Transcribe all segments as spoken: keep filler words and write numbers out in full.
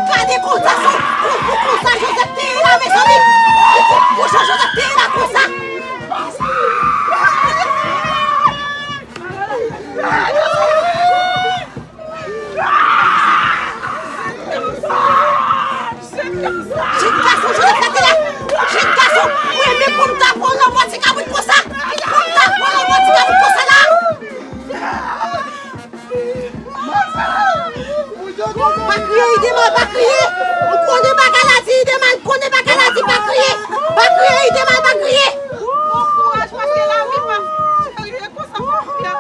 Gade konsa, sou, pou, pou konsa Joseph te ye la, mezanmi. Pou, pou, pou jan Joseph te ye la konsa. Jèn gason, Joseph te la. Jèn gason, mwen menm pou m ta pran yon bò ti kabrit konsa. Pou m ta pran yon bò ti kabrit konsa la. Pa kriye, Idemal, pa kriye. M konnen bagay la di, Idemal, m konnen bagay la di, pa kriye. Pa kriye, Idemal, pa kriye. Bon kouraj, paske lavi pa serye konsa, pa fè.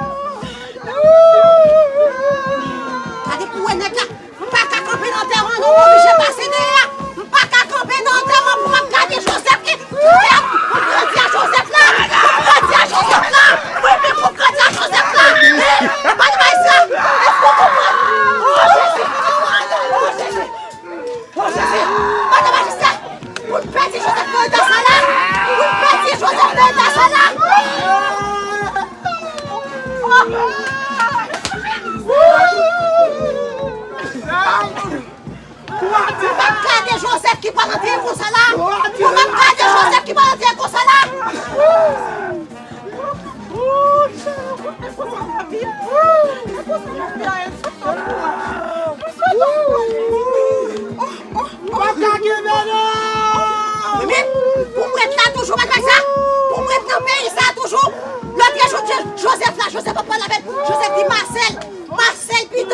Gade pou wè nèg la. M pa ka kanpe nan antèman non, m oblije pase dèyè a. M pa ka kanpe nan antèman pou m ap gade Joseph ki, ki te ap pou grandi a Joseph la. Pou grandi a Joseph la. Mwen menm pou grandi a Joseph la. Madan Maestra, èske w konprann? O Jezi! O Jezi! O Jezi! Madan Maestra, pou n pèdi Joseph nan eta sa la. Pou n pèdi Joseph nan eta sa la. Pou m ap gade Joseph ki pral antre konsa la. Pou m ap gade Joseph ki pral antre konsa la. Mwen menm, pou mwen ret la toujou, madan Maestra. Pou mwen ret nan peyi sa toujou. Lòt jou, Joseph la, Joseph ap pale avè l. Joseph di, Marcel, Marcel, pitit,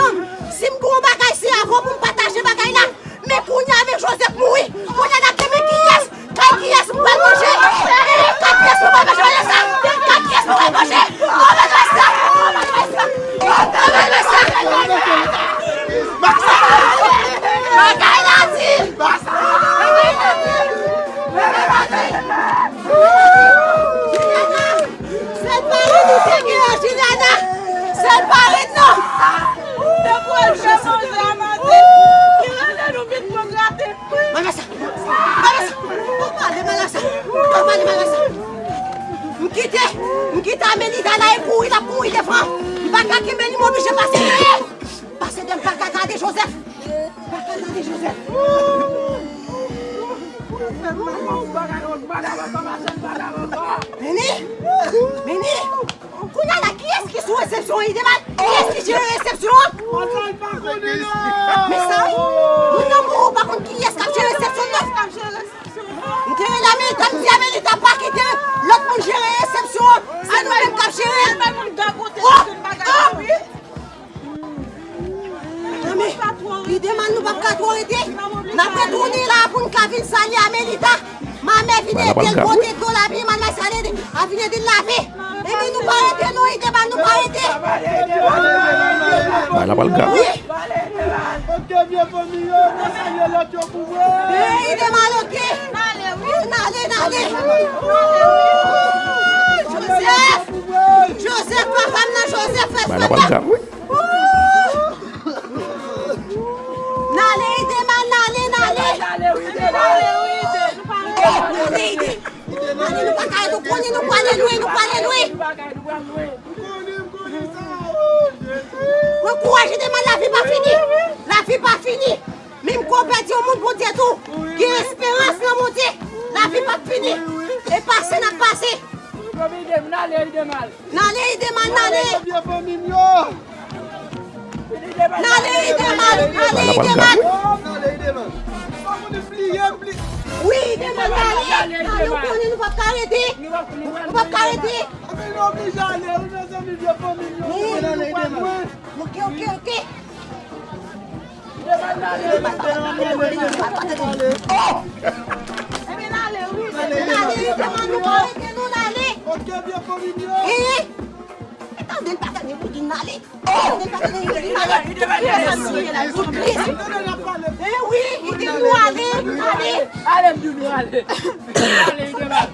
si m gen yon bagay, se avè w pou m pataje bagay la. Men kounye a, men Joseph mouri. Kounye a, n ap di, men kiyès? Kay kiyès m pral manje? Kay kiyès m pral manje, madan Maestra? Kay kiyès m pral manje? O, madan Maestra! O, madan Maestra! O, madan Maestra! Bagay la di! Bagay la di! Bagay la di! Sèl paret nou te gen an, Juliana. Sèl paret nou. Te pou el fè manje a maten. Ki rele nou vin pran grate. Mwen sa. Mwen sa. Pa pale, mwen sa. Pa pale, mwen sa. M kite, m kite Amelita la e kouri, l ap kouri devan. M pa ka kenbe li, m oblije pase dèyè. Pase dèyè, m pa ka gade Joseph. M pa ka gade Joseph. Meni! Meni! Kounye a la, kiyès ki sou resepsyon an, Idemal? Kiyès ki jere resepsyon an? Men sa wi! Moun nan mouri, ou pa konn kiyès k ap jere resepsyon nan? M te rele Amelita, m di Amelita pa kite lòt moun jere resepsyon an. Se nou menm k ap jere l. Oh! Oh! Mezanmi, Idemal, nou p ap ka twò rete. N ap retounen la pou n ka vin salye Amelita. Manmè vin ede l pote dlo lavi, manmè sa ede, a vin ede l lave. Ebyen, nou pa rete non, Idemal, nou pa rete. Bagay la pral grav wi. Ok, vye fanmi yo, nou salye lòt yo pou mwen. Ey, Idemal, ok. N ale, n ale. Joseph! Joseph, papa m nan, Joseph, fè fèt la. Bagay la pral grav wi. N ale, Idemal, n ale, n ale. N ale, Ide. N ale, nou pa ka rete, ou konnen nou prale lwen, nou prale lwen. Mwen kouraje demen, lavi pa fini. Lavi pa fini. Menm ke w pèdi yon moun, Bondye tou gen esperans nan Bondye. Lavi p ap fini. E pase n ap pase. N ale, Idemal, n ale. N ale, Idemal, n ale, Idemal. Wi, Idemal, n ale. N ale, ou konnen nou p ap ka rete. Nou p ap ka rete. Anben nou oblije ale wi, mezanmi, vye fanmi m yo. Wi, nou pral lwen. Ok, ok, ok. Idemal, n ale, Idemal, n ale. Enben n ale wi. N ale, Idemal, nou pa rete, nou n ale. Ok, vye fanmi m yo. E tande, n pa tande pou di n ale. Tande, n pa tande pou di n ale. Tout kris. E wi, Idemal, nou ale, ale. Ale, m di nou ale. Ale, Idemal.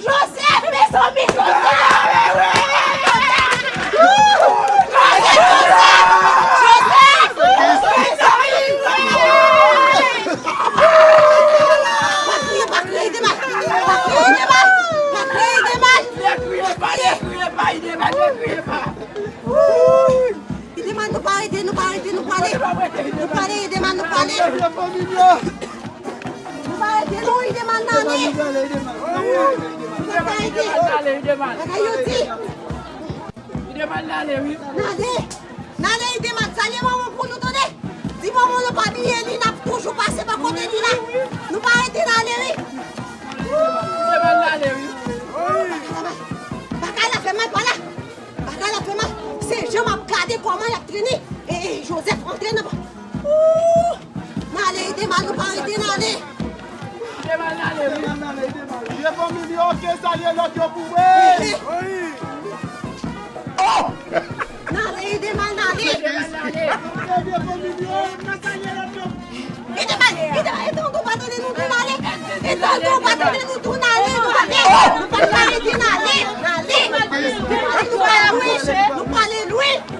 Joseph, mezanmi, Joseph! Joseph, Joseph! Joseph! Mezanmi! Pa kriye, pa kriye, Idemal! Pa kriye, Idemal! Pa kriye, Idemal! Ne kriye pa, ne kriye pa, Idemal, ne kriye pa! Idemal, nou pa Ede nou, pa rete, nou prale. Nou prale, Idemal, nou prale. Nou pa rete, non, Idemal, n ale. Nou pa rete. Bagay yo di. N ale. N ale, Idemal, salye manman pou nou, tande. Di manman nou pa bliye li, n ap toujou pase bò kote li la. Nou pa rete, n ale, wi. Bagay la fè mal, pa la. Bagay la fè mal. Se jan m ap gade kòman y ap trennen. E, e, Joseph antre nan ba-, ooh! N ale, Idemal, nou pa rete, n ale. Devan milyon, ke salye lòt yo pou mwen. N ale, Idemal, n ale. Devan milyon, ke salye lòt yo. Idemal, Idemal, e tande w pa tande nou tou n ale. E tande w pa tande nou tou n ale, nou ale. Nou pa ka rete, n ale, n ale. Nou ale, nou prale lwen, nou prale lwen.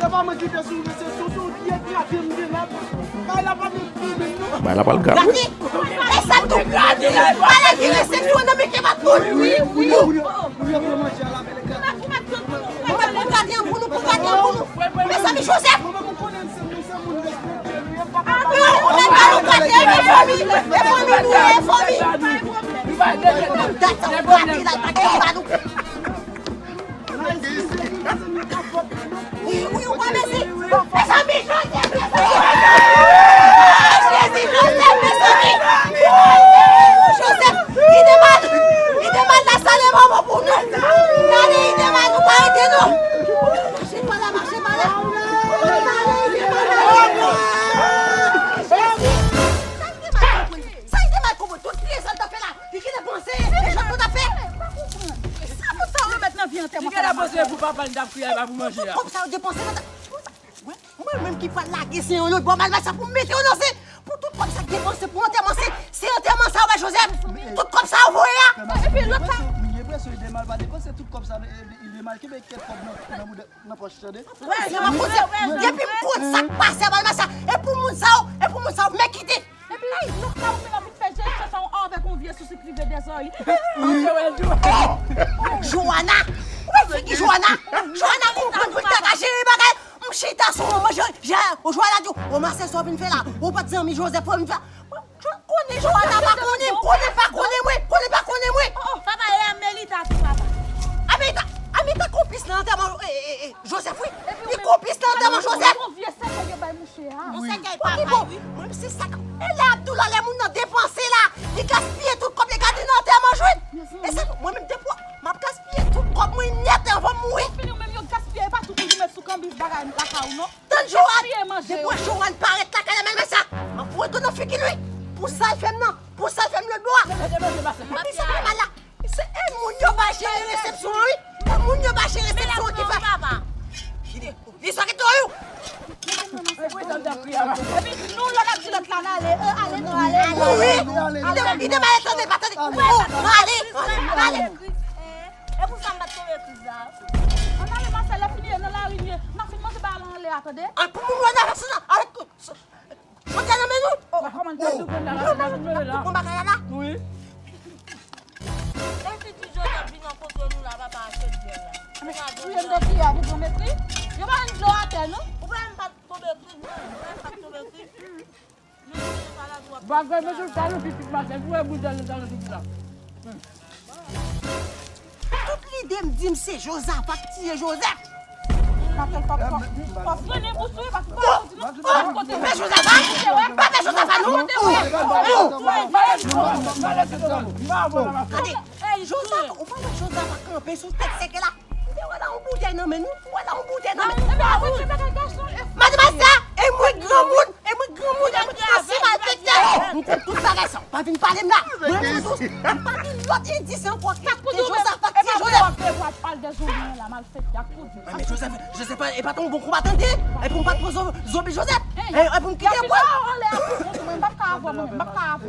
Se pa mwen ki te sou resepsyon, se yon vye graten m te la. Bay la pa menm pou menm non. Bay la pral grav, wi. Gade, e sa tou. Pa lage resepsyon nan men ke pa pou. Wi, wi, wi. Pou gade an pou nou, pou gade an pou nou. Mezanmi, Joseph. Mwen menm ou konnen se moun, se moun respekte nou ye, papa. Mwen ou konnen pa nou gade, e fanmi, e fanmi nou ye, e fanmi. Dat sa ou gade la, pa gen pa nou. Wi, wi, ou pa mezi. Mezanmi, Joseph, mezanmi. Jezi, Joseph, mezanmi. Joseph, Idemal, Idemal la salye manman pou nou. N ale, Idemal, nou pa rete non. Mache pa la, mache pa la. N ale, Idemal, n ale. Jezi. Sa Idemal konprann? Sa Idemal konprann? Tout kriye sa l t ap fè la. Li genlè panse, e jan tout afè. Sa moun sa yo remèt nan vi antèman sa la. Li genlè panse pou papa l t ap kriye, pa pou manje a. Tout kòb sa yo depanse nan ta-, mwen, mwen menm ki pral lage sen yo lòt bò, m al bay sa pou m mete yo nan sen. Pou tout kòb sa k depanse pou antèman, se, se antèman sa yo bay Joseph. Tout kòb sa yo voye a. Epi lòt sa. M gen enpresyon Idemal pa depanse tout kòb sa, men Idemal kenbe kèk kòb nan, nan mouda, nan pòch, tande. Wè, se mwen koze. Depi m konn sa k pase a bay sa. E pou moun sa yo, e pou moun sa yo, men kite. Epi, lòt la, ou menm ap vin fè jesyon sa w avèk yon vye sousik rive dèzòrèy. Joana! Ou wè figi Joana? Joana konprann pou l ta ka jere bagay. M chita sou yon manje, Joana di w, o, masè sa w vin fè la. Ou pa t zanmi Joseph, ou vin fè. Konnen Joana pa konnen, konnen pa konnen mwen, konnen pa konnen mwen. Papa, e a Melita tou, papa. Amita, Amita konplis nan antèman, e, e, e, Joseph, wi. Li konplis nan antèman Joseph. Yon vye sèkèy yo bay mouche a. Yon sèkèy pa bay, wi. Mwen, se sa k, e lè Abdoula, lè moun nan depanse la, li gaspiye tout kòb li gade nan antèman jwenn. E se mwen menm depi m ap gaspiye tout kòb mwen nèt anvan m mouri. Fini ou menm yo gaspiye, e pa tout moun ki met sou kanbis bagay lakay ou non. Tann Johan, depi w wè Johan parèt lakay la, men sa, m ap foure dlo nan figi l wi. Pou sa l fè m nan, pou sa l fè m lòt bò a. Epi sa fè mal la. Se, e moun yo pa jere resepsyon an wi. E moun yo pa jere resepsyon an ki fè. Li swa ki tou yo. Epi nou lè n ap di lòt la n ale, e ale nou ale. Wi. Li te, li te pa tande, pa tande. Oh, nou ale, nou ale. E pou sa m pa t tonbe kriz la. Ann ale masè, lè fini nan lari n ye. N a fin manje bagay la anlè a, tande. An pou moun wè nan fè sa avèk Jodi a nan men nou. Oh, kòman n te di w konn la, la, la, la, la. Bon bagay la la. Wi. E si ti Joseph vin nan kote nou la, papa, achte dyèl la. Ou pa di nou. Ou pa di nou. Ou pa di nou. Ou pa di nou. Bagay mesye, talon pitit maten, pou wè bout talon, talon pitit la. Tout lide m di m se Jozafa k tiye Jozèf. Maten, fòk, fòk, fòk frennen bous ou wi, paske fòk ou di nou, fòk kote. Fè Jozafa, pa fè Jozafa non. Gade, Jozafa, ou pa wè Jozafa kanpe sou tèt sèkèy la? M te wè la yon boutèy nan men nou. M wè la yon boutèy nan men nou. Madanm sa, e mwen granmoun, e mwen granmoun, e mwen ansanm malfektè. M konn tout bagay sa. Pa vin pale m la. Mwen, mwen, m pa gen lòt endis ankò ke Jozafa tiye Jozèf. Mwen, men Jozèf, Jozèf, e pa t yon bon konbatan li te ye. E pou m pa t pran zo-, zobi Jozèf. E, e pou m kite pran. Mwen, m p ap ka avè w, mwen, m p ap ka avè w.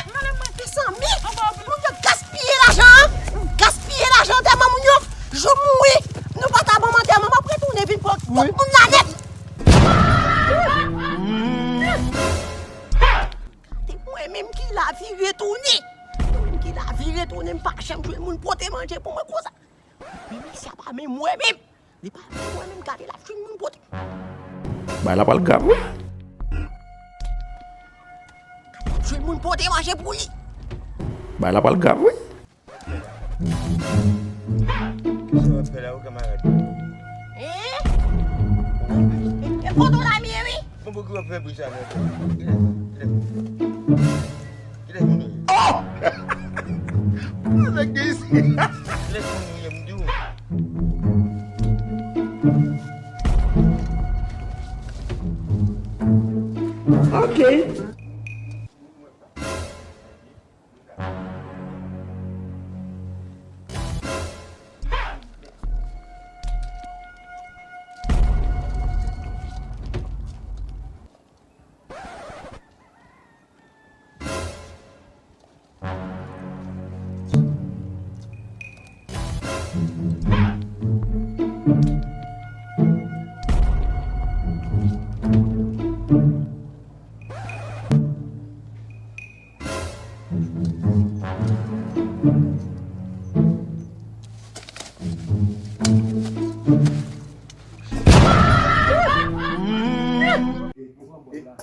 Mwen menm mwen te sanmi. Moun yo gaspiye lajan an. Gaspiye lajan antèman moun yo. Jou m mouri, nou pa ta ban m antèman, m ap retounen vin pran tout moun la nèt. Se mwen menm ki la vire tounen. Mwen menm ki la vire tounen, m pa Janm jwenn moun pote manje pou mwen konsa. Men misye a pa menm wè menm. Li pa menm wè menm, gade l ap jwenn moun pote. Bagay la pral grav wi. Gade l ap jwenn moun pote manje pou li. Bagay la pral grav wi. Kisa w ap fè la wi kanmarad? Hein? E poto l ap ye wi. Bon, poukisa w ap fè bri sa menm? Kilè, kilè, kilè moun yo ye? Oh! Nèg gen isi. Kilè moun yo ye, m di w. Ok.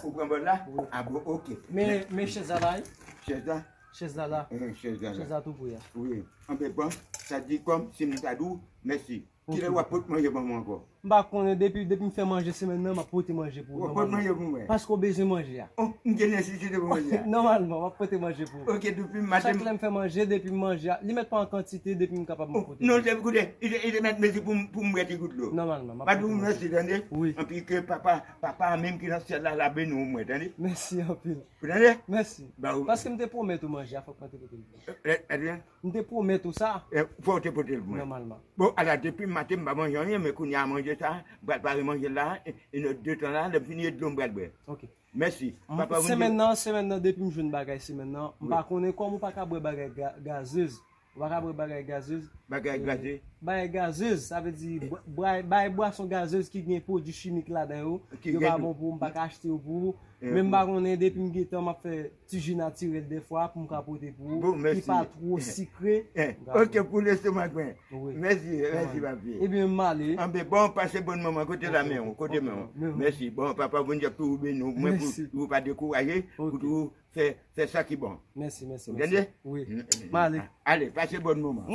Ou pran bòl la? Wi. A bon, ok. Men, men chèz la la, wi. Chèz la? Chèz la la. Eh, chèz la la. Chèz la tou pre a. Wi. Anben bon, sa di kòm si m ta di w mèsi. Ok. Kilè w ap pot manje ban mwen ankò? M pa konnen, depi, depi m fè manje semèn nan, m ap pote manje pou ou. W ap pot manje pou mwen? Paske w bezwen manje a. Oh, m gen nesesite pou manje a? Nòmalman, m ap pote manje pou ou. Ok, depi maten. Chak lè m fè manje, depi m manje a, li mèt pa an kantite, depi m kapab m ap pote. Non, se, koute, li te, li te mèt mezi pou m, pou m bwè ti gout dlo. Nòmalman, m ap pote manje. Pa di w mèsi, tande? Wi. Anpi ke papa, papa a menm ki nan syèl la, l a beni w mwen, tande? Mèsi anpil. Ou tande? Mèsi. Paske m te pwomèt ou manje a, fòk mwen te pote l pou ou. Eh, eh, eh, M te pwomèt ou sa. Eh, fò w te pote l pou mwen. Nòmalman. Bon, ala, depi maten m pa manje anyen, men kounye a manje sa, m pral pare manje la, e, e nan de tan la, lè m fini e dlo m pral bwè. Ok. Mèsi. Papa, semèn nan, semèn nan, depi m jwenn bagay semèn nan, m pa konnen kòman ou pa ka bwè bagay ga-, gazez. Ou pa ka bwè bagay gazez. Bagay gaze. Bagay gazez, sa vle di bwa-, bwa-, bagay bwason gazez ki gen pwodui chimik ladan yo, yo pa bon pou ou, m pa ka achte yo pou ou. Men m pa konnen, depi m gentan m ap fè ti ji natirèl dèfwa pou m ka pote pou ou, ki pa two sikre. Ok, pou lestomak mwen. Mèsi, mèsi papi. Ebyen, m ale. Anben, bon, pase bòn moman, kote la men w, kote men w. Mèsi. Bon, papa Bondye ap toujou beni w, mwen pou, pou w pa dekouraje, pou toujou fè, fè sa ki bon. Mèsi, mèsi, mèsi. Ou tande? Wi. M ale. Ale, pase bòn moman.